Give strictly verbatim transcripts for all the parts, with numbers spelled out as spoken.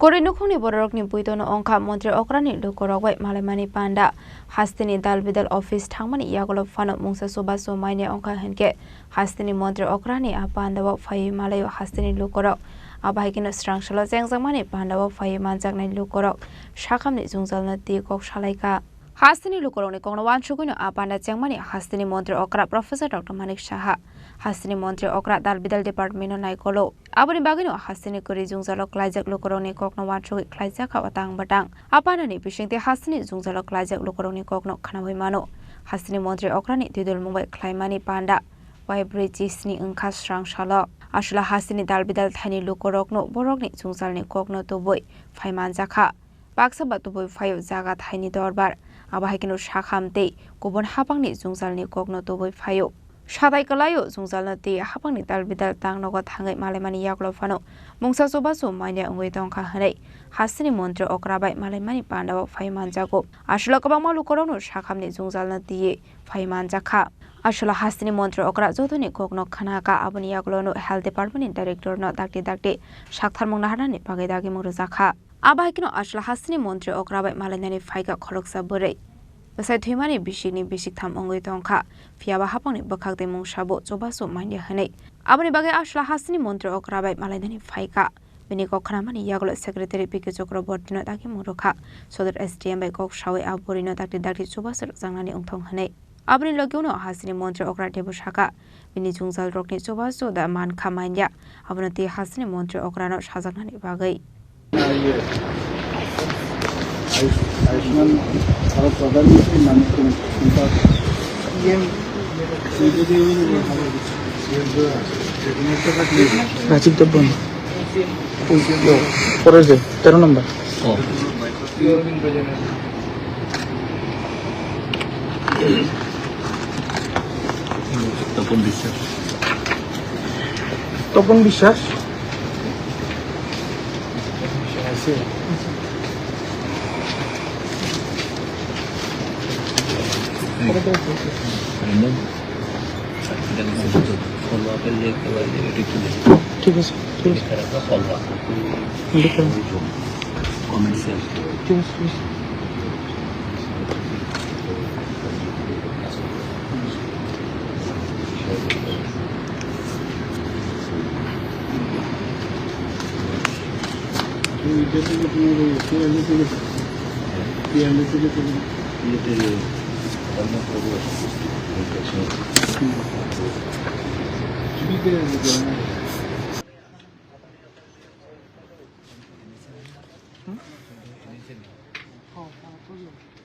Pori nukhungni bororokni buitono wngkha montri okrani lukurok bai malaimani panda. Hasteni dal bidal office thangmani yagulo phano mungsa chubachu manya wngkha hinkhe hasteni montri okrani a pandao phaiwi malaio hasteni lukurok. Abo hai kheno swrang salo chengjakmani pandao phaiwi manjaknai lukurok sakhamni jwngjalno twi kok salaikha. Hasteni lukurokni kokno wansugwino a panda chengmani hasteni montri okra Professor Doctor Manik Saha, hasteni montri okra dal bidal department-no naikolo. Aboni bagwino hasteni kwrwi jwngjalo klaijak lukurokni kokno wansugwi khlaijakha o tang bwtang. A pandani bisingtwi hasteni jwngjalo klaijak lukurokni kokno khnaui mano. Hasteni montri okrani twidulmung bai khlaimani panda waibrwi chisni wngkha swrang salo. Aswla hasteni dal bidal thaini lukurokno borokni jwngjalni kokno tubui phai manjakha. Baksa ba tubui phaio jaga thaini dorbar. Abo hai kheno sakham tei kubun hapangni jwngjalni kokno tubui phaio. Sadai kwlaio jwngjalno tei hapangni dal bidal tang nogo thangwi malaimani yagulo phano mungsa chubachu manya wngwi tongkha hwnwi hasteni montri okra bai malaimani pandao phai manjago. Aswla kwbangma lukurokno sakhamni jwngjalno twiwi phai manjakha. Aswla hasteni montri okra jotoni kokno khnakha, aboni yagulono health department ni director no dakti dakti saktharmung naharnani bagwi dagimung rwjakha. Abo hai kheno aswla hasteni montri okra bai malainani phaikha khoroksa bwrwi. Bwsai thwimani bisikni bisik tham wngwi tongkha, phiyaba hapangni bwkhak tei mungsabo chubachu manya hwnwi. Aboni bagwi aswla hasteni montri okra bai malainani phaikha. Bini kok khnamani yagulo secretary P K Chakrabortino dagimung rwkha. Sodor S D M bai kok sawi a bwrwino dakti dakti chubachu rwjaknani wngthong hwnwi. Aboni logi uno hasteni montri okra teibo sakha, bini jwngjalrokni chubachu da mankha manya, abono tei hasteni montri okrano sajaknani bagwi. Ayushman भारत प्रधानमंत्री माननीय उनका पीएम राजीव देव बन। পরে যে তেরো নম্বর। তপন বিশ্বাস। তপন বিশ্বাস। ঠিক আছে, ঠিক আছে। ঠিক আছে, ঠিক আছে।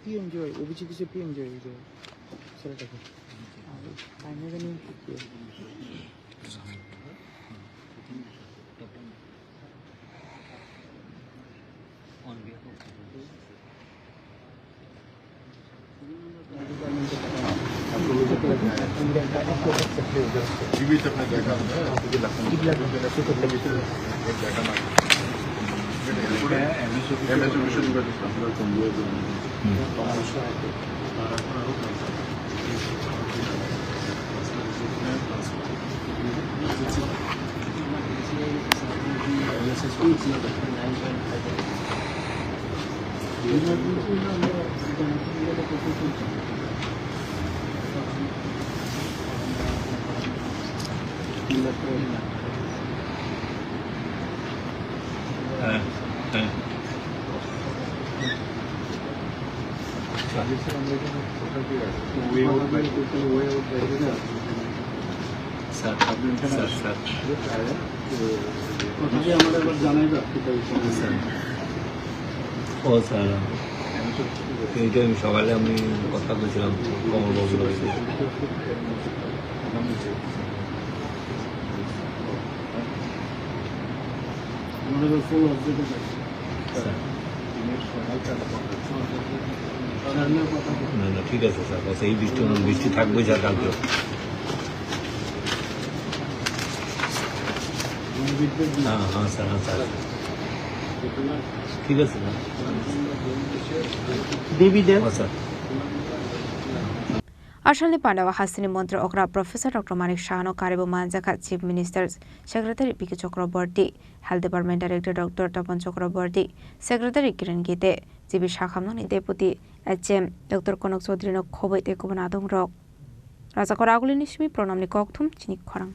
পিএমজেওয়াই, ওবিসি কিছু পিএমজেওয়াই, ওই যে ছেলেটাকে। আর তাই না জানি কি। হ্যাঁ, হ্যাঁ। Sir, sir, sir. স্যার। ও স্যার, এইটা আমি সকালে আমি কথা কইছিলাম কমলবাবুর লগে। স্যার। না, না, ঠিক আছে স্যার, বাস এই বৃষ্টি, বৃষ্টি থাকবে স্যার কালকে। হ্যাঁ, হ্যাঁ স্যার, হ্যাঁ স্যার। ঠিক আছে স্যার। দেবী দেব। হ্যাঁ sir. Asalni pandao hasteni montri okra Professor Doctor Manik Sahano karibo manjakha Chief Minister Secretary P K Chakraborty, Health Department Director Doctor Tapan Chakraborty, Secretary Kiran Gite, G B Sakhamnani Deputy H M Doctor Konok Chaudhary no khoboi tei kubun adongrok. Rajakor Agulini simi Pranamni kokthum chini khorang.